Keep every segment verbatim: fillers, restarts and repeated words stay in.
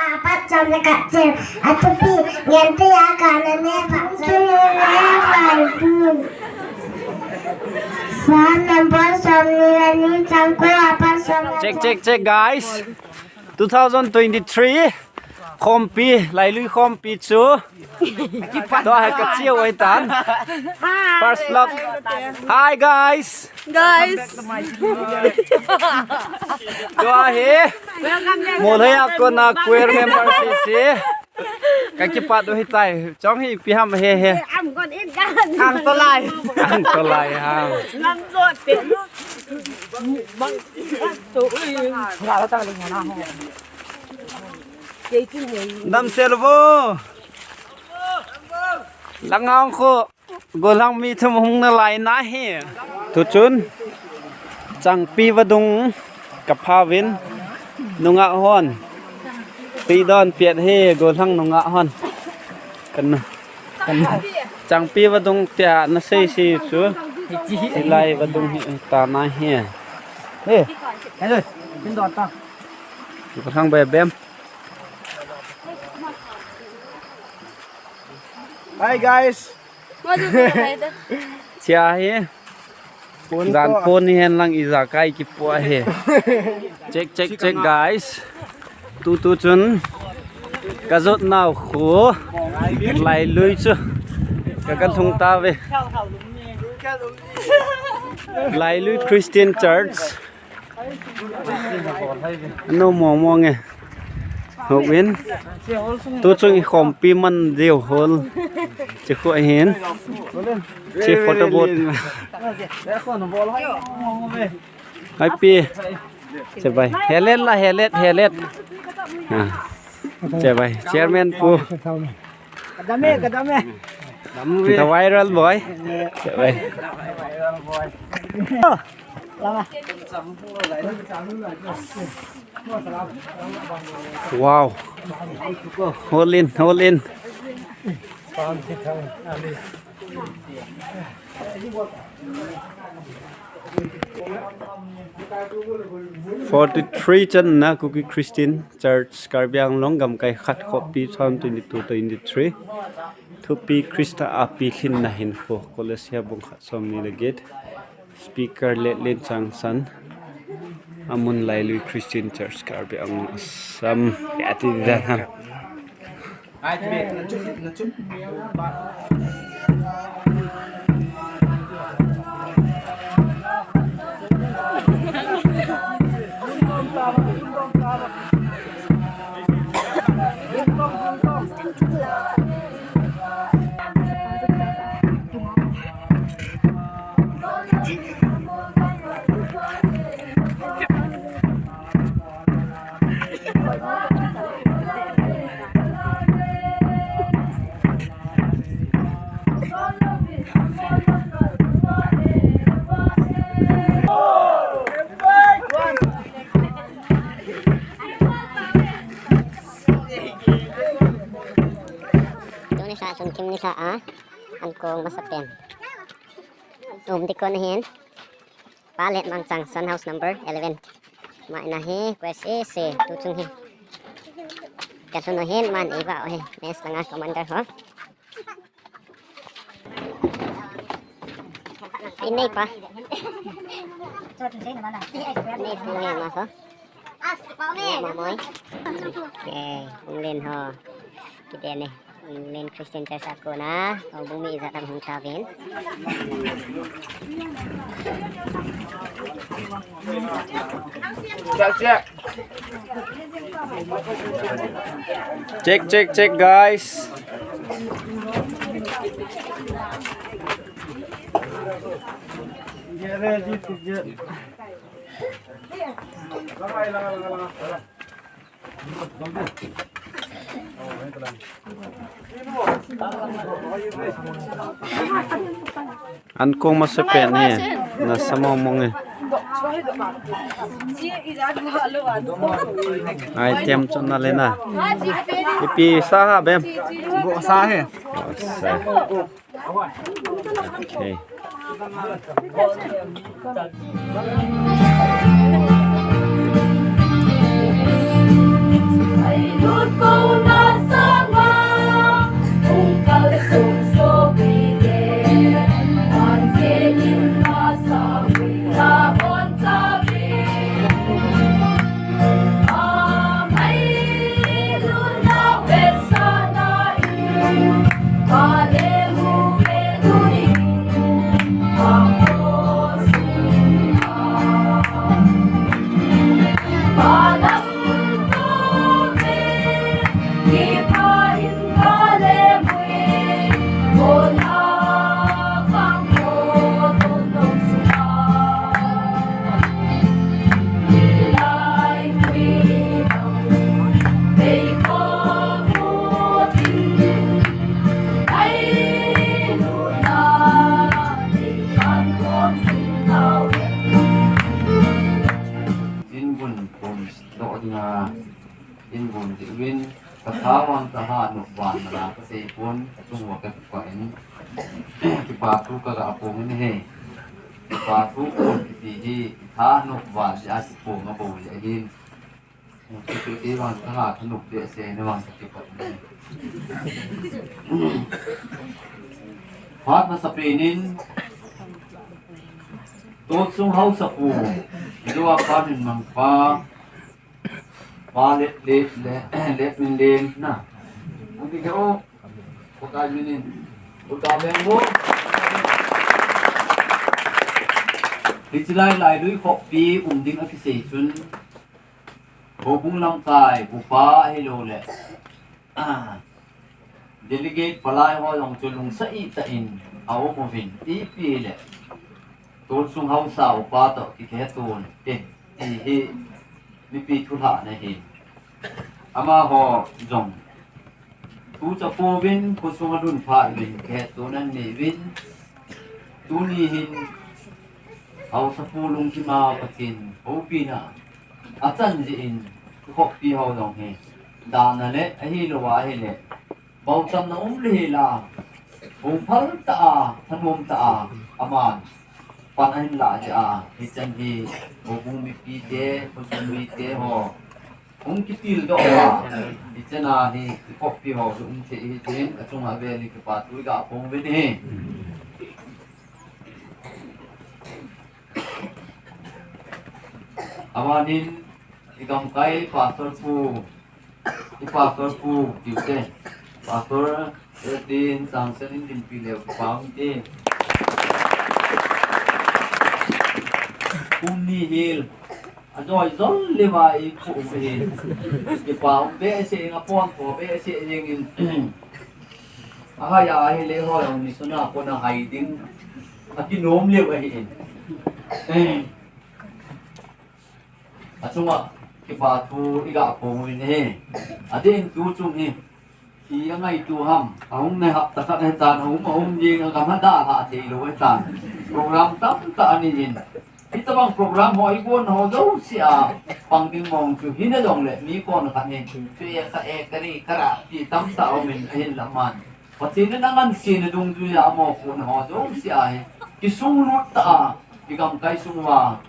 Apat chom le khat chel. Atupi, ngen te ya ka na ne pa chom le ne pa pu. Psalm number som ni le ni chang ko apat som le Check, check, check, guys. Two thousand twenty-three khompi, Lailui khompi chu. Tua hi ka chiu oi tan. First vlog. Hi, guys. Guys. Tua hi. Molhoi a kona choir member sisi. Ka kipat u hitai. Chong hi ipi ham he he. Am kon in kan. Ang to lai. Ang to lai ha. Lam jot pe. Bang. Bang to. Ui. Damsel vo. Langong khu. Gollhang mi thum hung nalai na hi. Tuchun. Changpi vadung kapha uvin. Nungah hon. Pi don piat hi gollhang nungah hon. Kan. Kan. Changpi vadung tia na sei si chu. Hilai vadung hi ta na hi. He. Hello. Kin don ta. Gollhang be bem. Hi guys. Chia hi. Jan phone ni hen lang ijakai kipu ahi. Check, check, check, guys. Tu tu chun. Ka jot nau khu. Lailui chu. Ka kan thung ta ve. Lailui Christian Church. No mo mo nge. Hopin. Tu chung i khompi man diu hol. Chi khu ahin. Chi photo booth. Hai pi. Che bai. Helet la helet helet. Ha. Che bai. Chairman pu. Kadame, kadame. The viral boy. Che bai. Wow. Hold in, hold in. Forty-three channa Kuki Christian Church Karbi Anglong gamkai khat khopi twenty-two twenty-three. Thupi Christa a pilhinna hinkho Colossia bung khat som ni le get. Speaker Letlen Changsan. Amun Lailui Christian Church Karbi Anglong Assam. Kati dan ha. Tuni sa sun kim ni sa a, an kong masapen. Um, dikon hin. Palet Mangchang Son house number eleven. Mai na hi, quest is, eh, tu chung hi. Ka sun hin, man iba hi. Mes langa commander ho. Inei pa. Inei pa ma ho. Mo, mo, mo. Okay, ung len ho. Kite ne. Len Christian Church a kona, o bumi iza tam hung tavin. Check, check. Check, check, check, guys. Get ready to get. An kong masapen hi, nasa mong mong hi. Item chon na lena. Ipi sa ha bem? Bo sa hi. Bo sa. Okay. Doh dinga in gon diuvin, ka tha vang ka ha nop val na la ka sei pon, ka chung uva ka kipah in, kipa thu ka ga phong in ahi. Kipa thu phong kiti hi, i tha nop val jeh a kiphong a bou jeh ahin. Kiti vang ka ha thanop behseh na vang ka kipah in ahi. Phat masapen in, Tonsung Haosapu, Joa Pa Min Mang Pa, Pa Let, Let, Let, Let Min Leng, na. Ang tingin ko, ko tayo yun yun. Ko tayo yun mo. Hiche lai, Lailui khopi um ding a kisei chun, houbung lamkai upa ahilou le, ah, delegate palai ho jong chu lungsa itah in aum uvin, ipi le Tonsung Haosa upa toh kikhetton te, ti hi mipi thulhahna ahi. Amaho jong tu chapouvin, khosung a lhun phat uvin, khetton anei uvin, tuni hin Haosapu lungthim a Pathen houpina achan jeh in, i khopi ho jong hi dahna le ahilou ahile bauchamna um lou hel a, hung phal tah a, thanom tah a, aman pan ahin lah jeh a, hichan hi houbung mipi te, khosung mite ho hung kitildoh uva, hichan a hi i khopi ho chu um thei ahi tin, achunga vel in kipa thu i ga phong uvin ahi. Abanin, i gamkai Pastor Pu, i Pastor Pu, tiu te, Pastor, eh, tin, Sangsen in dinpi leu, kipa um te. Kum ni hil, ajoi jol le va i pu um hi. Kipa um behseh in, apon tho behseh jeng in. Ahai a ahile ho jong ni suna kona hai ding akinom leu ahi in. Achunga kipa thu i ga phong uvin ahi. Adeh in tu chung hi, i angaito ham, ahung nai hapta khat ahitan, ahung, ahung jeng a gam a dalha thei lou ahitan. Program tamtah anei in. Hitabang program ho i gon ho jouse a pang ding mong chu hina jongle mi kona khat hin, chu e ka e ka ri ka ra ti tamtah aum in, ahinla aman Pathen in angansena dungjui a amopohna ho jouse a hi kisunglut tah a, i gamkai sung uva,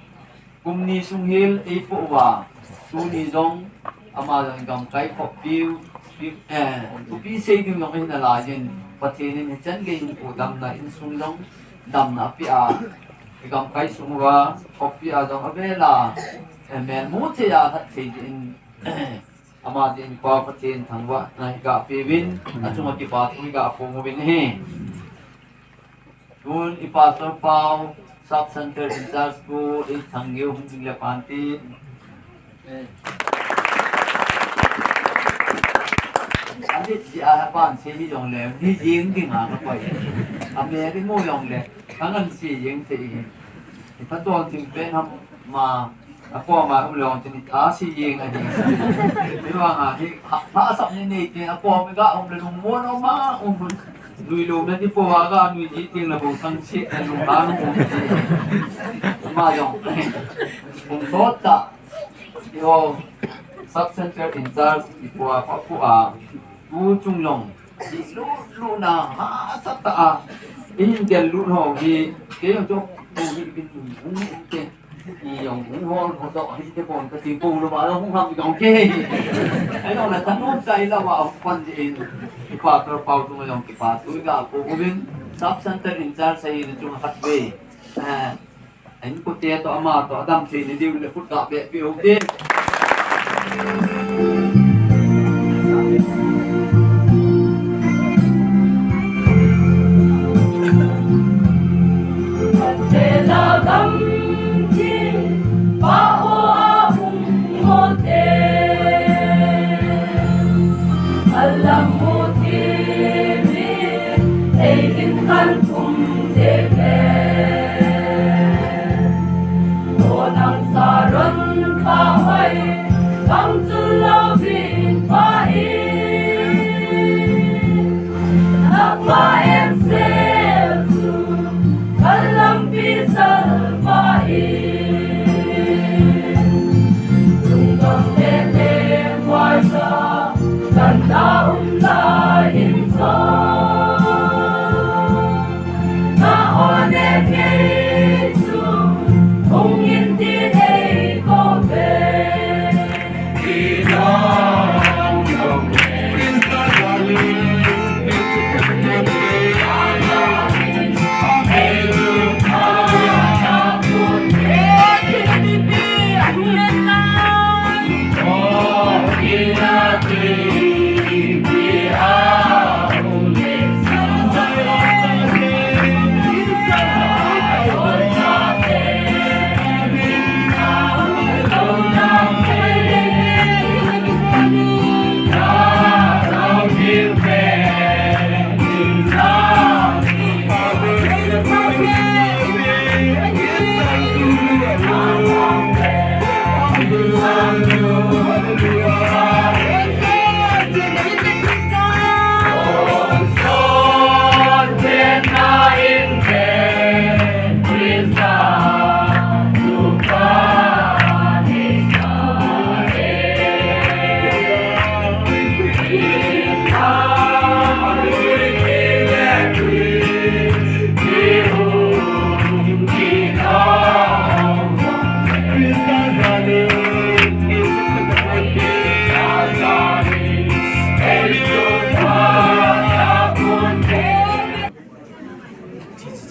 kum ni sung hil eipoh uva, tuni jong ama jong i gamkai khopi u, pi, eh, thupi sei ding jong ahi nalai in, Pathen in hichan gei hinkho damna insung jong damna apeh a, i gamkai sung uva, khopi a jong avel a, eh, melmu thei a lhat thei ding in, ama jeh in Pa Pathen thangvahna i ga peuvin, achunga kipa thu i ga phong uvin ahi. Tun i Pastor Pau, Sub Center in charge Pu Thangngeu hung ding le pan tin. Adeh jeh a apan sei hi jongle, hi jeng ding a ka koi. Ame ding mo jongle, ka ngan sei jeng thei hi. Hi phatchom ding pen ham ma, akoma um le jong chun i tha sei jeng ahi. Hivang a hi, ha, hahsatna nei te, akoma ga um le lungmon um a, um. Nui lou na ti po a ga nui ji teng le bou thang sei, lunghan um ji. Ama jong. Hung thot tah. Eiho Sub Center in charge i pu a, pa pu a, tu chung jong, i lut lut na hahsa tah a, i hin del lut ho hi, kei jong chu, tu hi bin hung hung te, i jong hung hol ho doh hi te pon ka ti po lou va, hung ham jong kei. Ahi jong le thanom tah in la va hung pan ji in, i Pastor Pau chung jong kipa thu i ga phong uvin, Sub Center in charge ahi na chung khat ve. Eh, Inkote toh ama toh adam thei ni diu le khut ga beh peh u te. Pathen a gamtin pa o a hung mo te. Alam mo ti mi ei in kan kum te te. Ko nang saron pa hoi, bang chu lo vin pa i. Napa em sel chu, kalampi sal pa i. Tung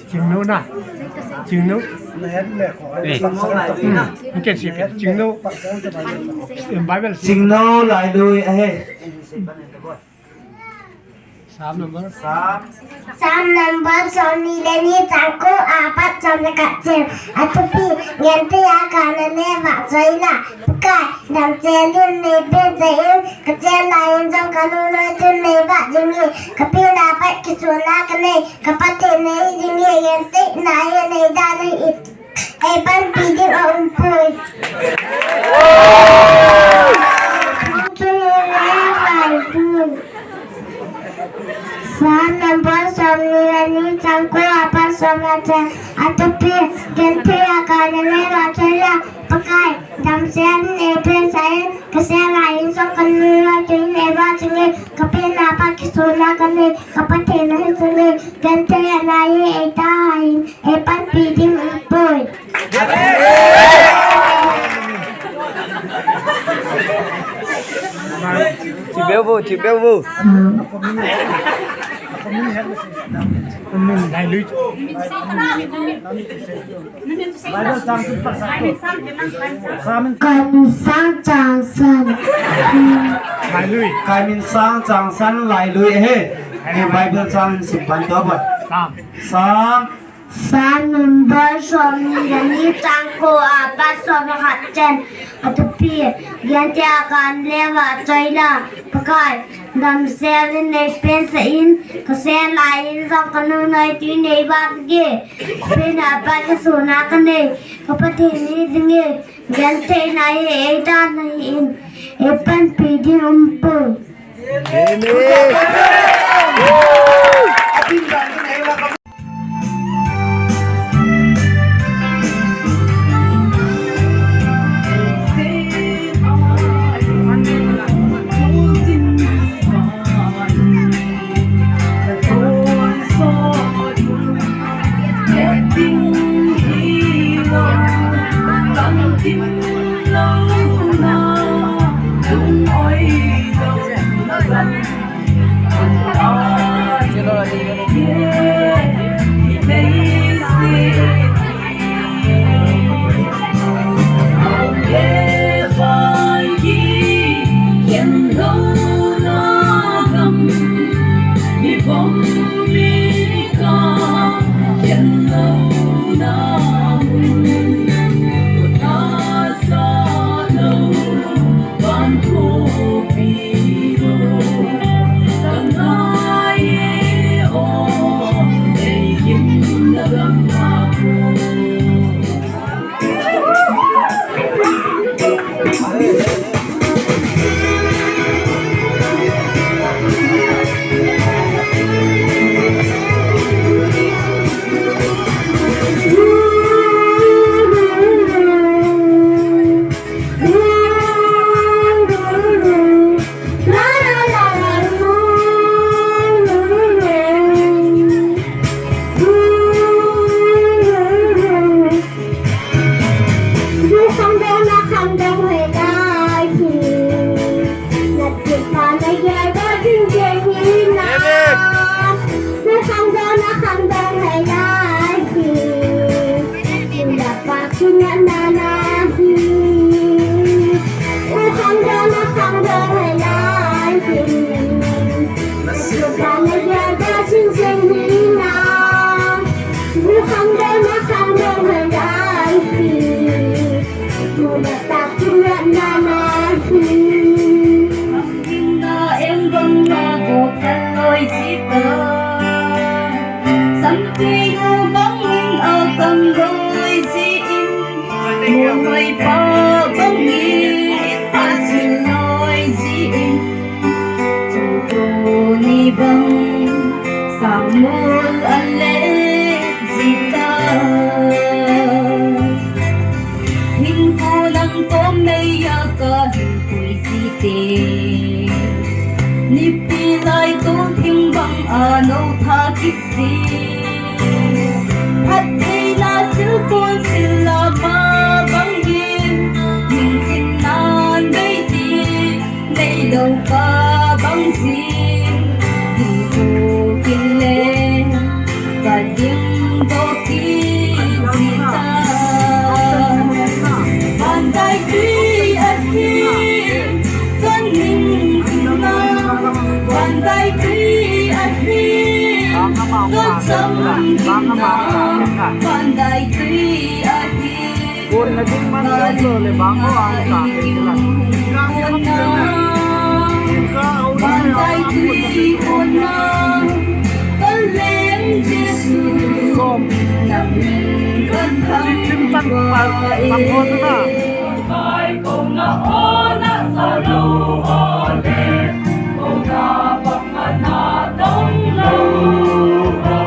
Chingnu na. Chingnu. Eh. Hmm. Chingnu. Bible. Chingnu Lailui ahi. Psalm number. Psalm number somni le ni chang ko apat som le khat chen. Athupi, Genthei a kana le vahchoina. Pakai, damsel in neipen sah in, kachen lai in jong kanungnoi thu in neivah jing e. Kapen a pat kisona kanei, ka Pathen nahi jing e, genthei nahi, neida nahi. Ei panpi ding aumpoi. Psalm number somni le ni chang ko apat som le khat chen. Athupi, Genthei a kana le vahchoina. Pakai, damsel in neipen sah in, kachen lai in jong kanungnoi thu in neivah jing e. Kapen a pat kisona kanei, ka Pathen nahi jing e. Genthei nahi, eida nahi. Ei panpi ding aumpoi. Thipbeh vo, thipbeh vo. Lailui. Kaimin Sang Changsan. Lailui. Kaimin Sang Changsan Lailui ahi. Bible chang simpan to ba. Psalm. Psalm. Psalm number somni le ni chang ko apat som le khat chen. Athupi, Genthei a kana le vahchoina. Pakai, damsel in neipen sah in, kachen lai in jong kanungnoi thu in neivah jing e. Kapen a pat kisona kanei, ka Pathen nahi jing e. Genthei nahi, eida nahi in. Ei panpi ding aumpoi. Amen. Nang tom meiya kahin pui jite. Nipi lai tol thing banga nou tha kit ji. Phattheina sil kon sil lama bangin, ningtin nan bei ti, neilou ka bang jin, ding tu kin le, ka ding doh kit ji ta. Vandai tui ahi, ka ningtin na, vandai tui ahi, ka chamtin na, vandai tui ahi. Kon na ding man ka lo le bang ho ang ka te la. Vandai tui kon na, ka leng Jesu. Som. Lim tan pa, pa ho tu na. Kai kong na ho na sa lo ho le, kong na bang na tong lo ho.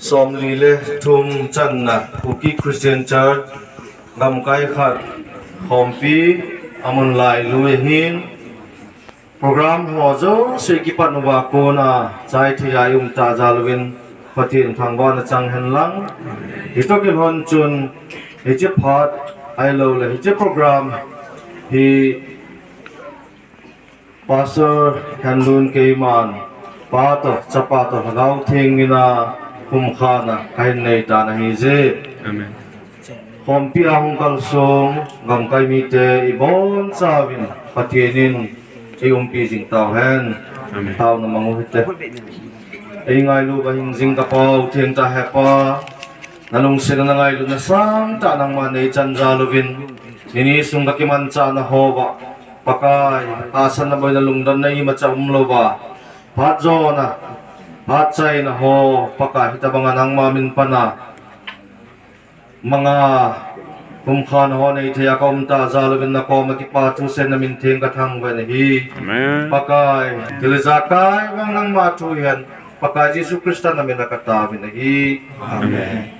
Somli le thum channa Kuki Christian Church gamkai khat khompi amun lai lui hin program ho jouse kipat uva kona chai thei a i um ta jal uvin Pathen thangvahna chang hen lang. Hitoh kilhon chun hiche phat ahilou le hiche program hi Pastor Henlun keiman Pa toh Chapa toh Lhagao Theng mina khumkhana kahin nei tan ahije. Amen. Khompi a hung kalsong gamkai mite ibonchauvin Pathen in eiumpi jing tauhen. Amen. Taona mang u hite. Eingailu uva hing jing ka Pau thengtah Hepa, nalungsetna nangailutna sangtah nangman neichan jal uvin, nini sung kakimanchahna hoa Pakai, tahsanna boina lungdonna imacha umlouva, phat jona, phat chaina ho Pakai hitobanga nangma min pana manga khumkhana ho neithei a kaum ta jal uvin nakoma kipa thuseina min theng kathangvah in ahi. Amen. Pakai, thil ijakai vang nangma thu hihen Pakai Jesu Christa namina kataovin ahi. Amen.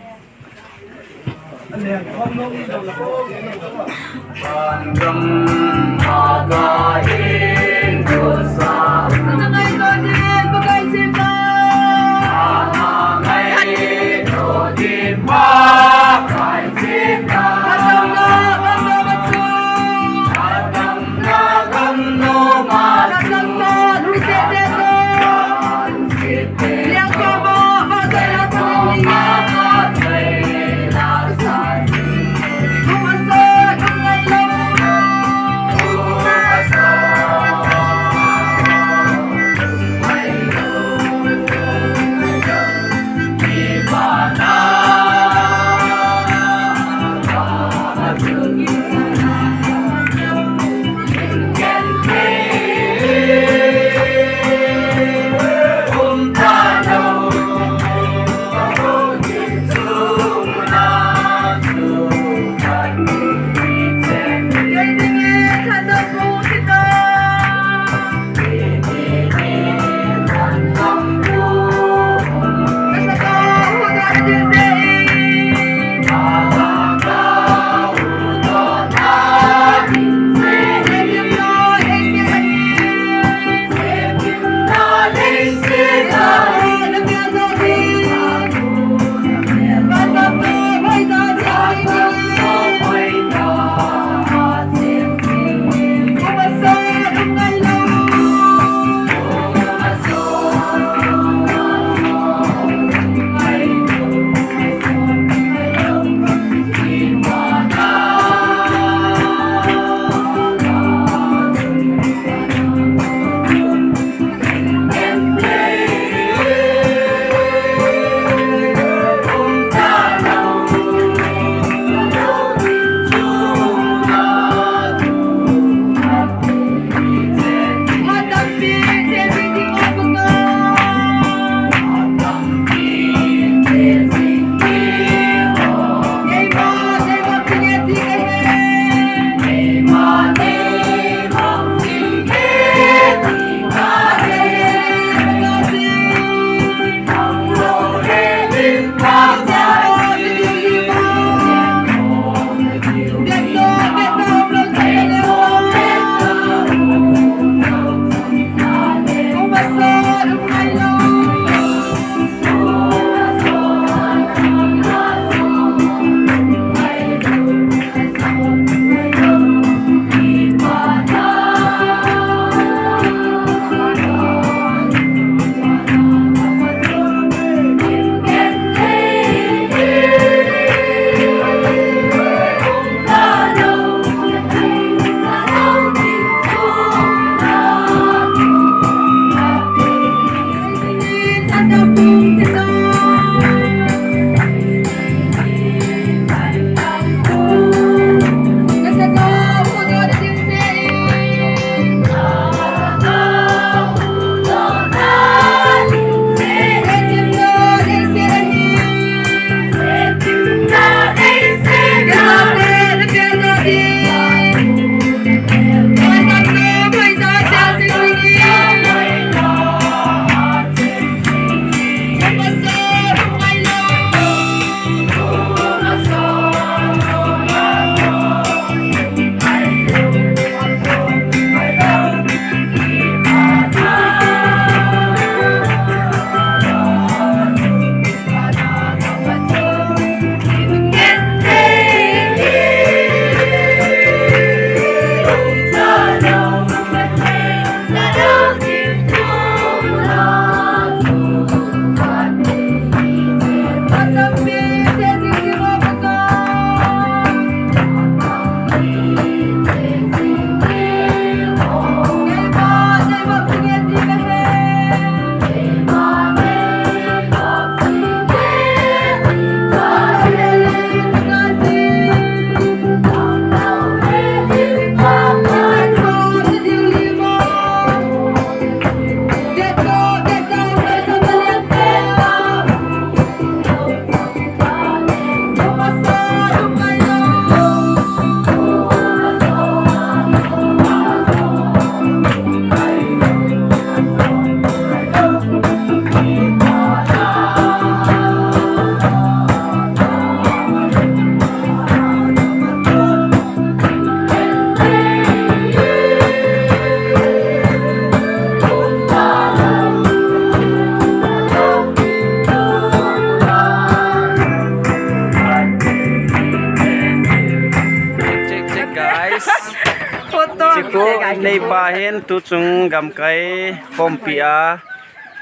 Ko nei pa hin tuchung gamkai khompi a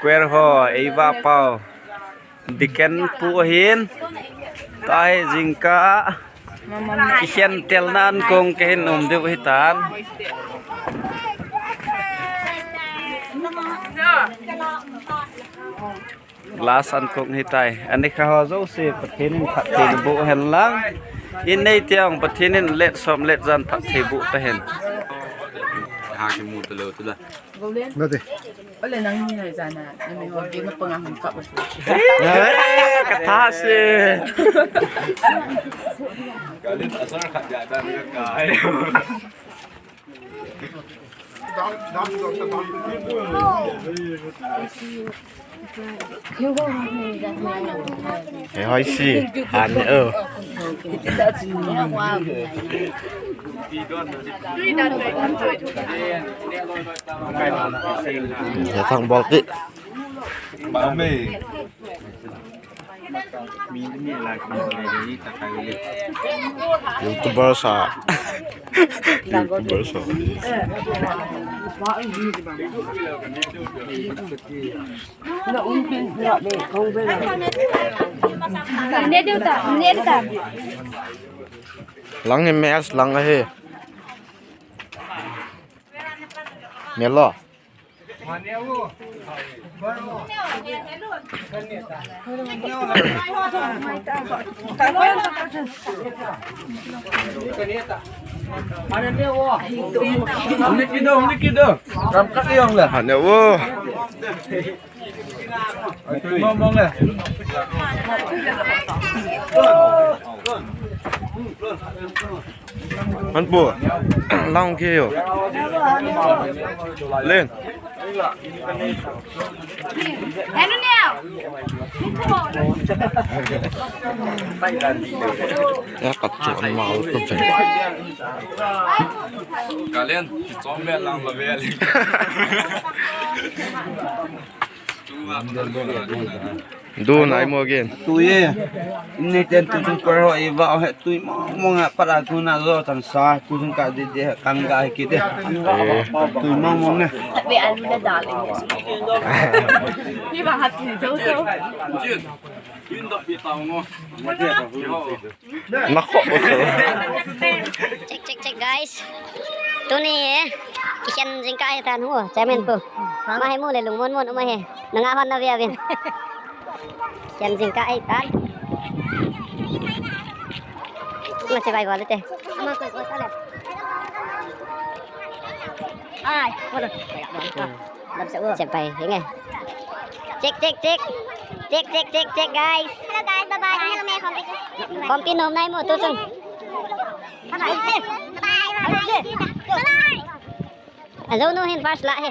choir ho eiva pau. Deacon pu ahin. Tahi jingkah kikhen telna ankong kahin um diu hitan. Last ankong hitai. Ani kha ho jouse Pathen in phatthei naboh hen lang. In nei tiang Pathen in let som let jan phatthei boh tahen. Ha kimu talou tu la. Nate. Ole nang ni nai jana, nang ni ho ke na panga hung kap. Eh, katha se. Kalin asar khat ja dan ka. Hey, hoi si. Han, oh. Ya thang bol ti. YouTuber sa. YouTuber sa. Lang hi mes lang ahi. Melo. Hane wo. Mong mong eh. Han pu, lang ke yo. Len. Ya ka chu an ma u tu chen. Ka len, chom be lang la be. Du nai mo again. Tui e. Ni ten tu chung kor ho i va he tui mo mo nga para tu na zo tan sa tu chung ka di di kang ga he ki de. Eh. Tui mo mo ne. Tapi alu dah dah. Ni ba hat ni jauh jauh. Yun da pi tao ngo. Nako. Check, check, check, guys. Tuni eh. Kikhen jingkah hitan ho, chairman pu. Ma hi mu le lungmon mon um ahi. Nanga hon na via vin. Kikhen jingkah hitan. Ma se bai gol te. Ai, gol. Check pai, hinge. Check, check, check. Check, check, check, check, guys. Hello, guys. Bye-bye. Hello, me, Khompi. Khompi nom nai mo, tu chung. Bye-bye. Bye-bye. Bye-bye. Ajo nu hin first la he.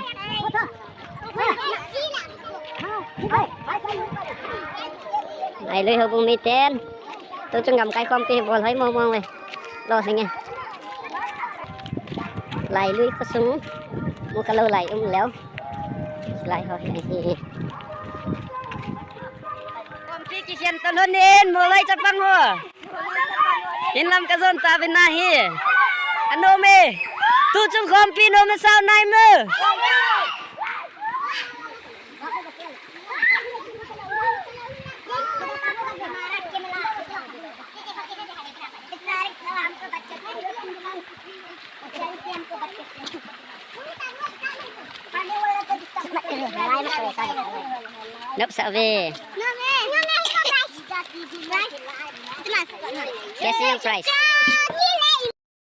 Ai lui ho bung mi ten. Tu chung gamkai Khompi bol hoi mo mo le. Lo hinge. Lai lui khosung. Mu ka lo lai um leo. Lai ho hi ahi. Khompi kikhen ta lhon in, mo lai chapang ho. Hin lam ka jon ta vin ahi. Ano me. Tu chung Khompi nom e sao nai me. Nop sa ve. Guess your price.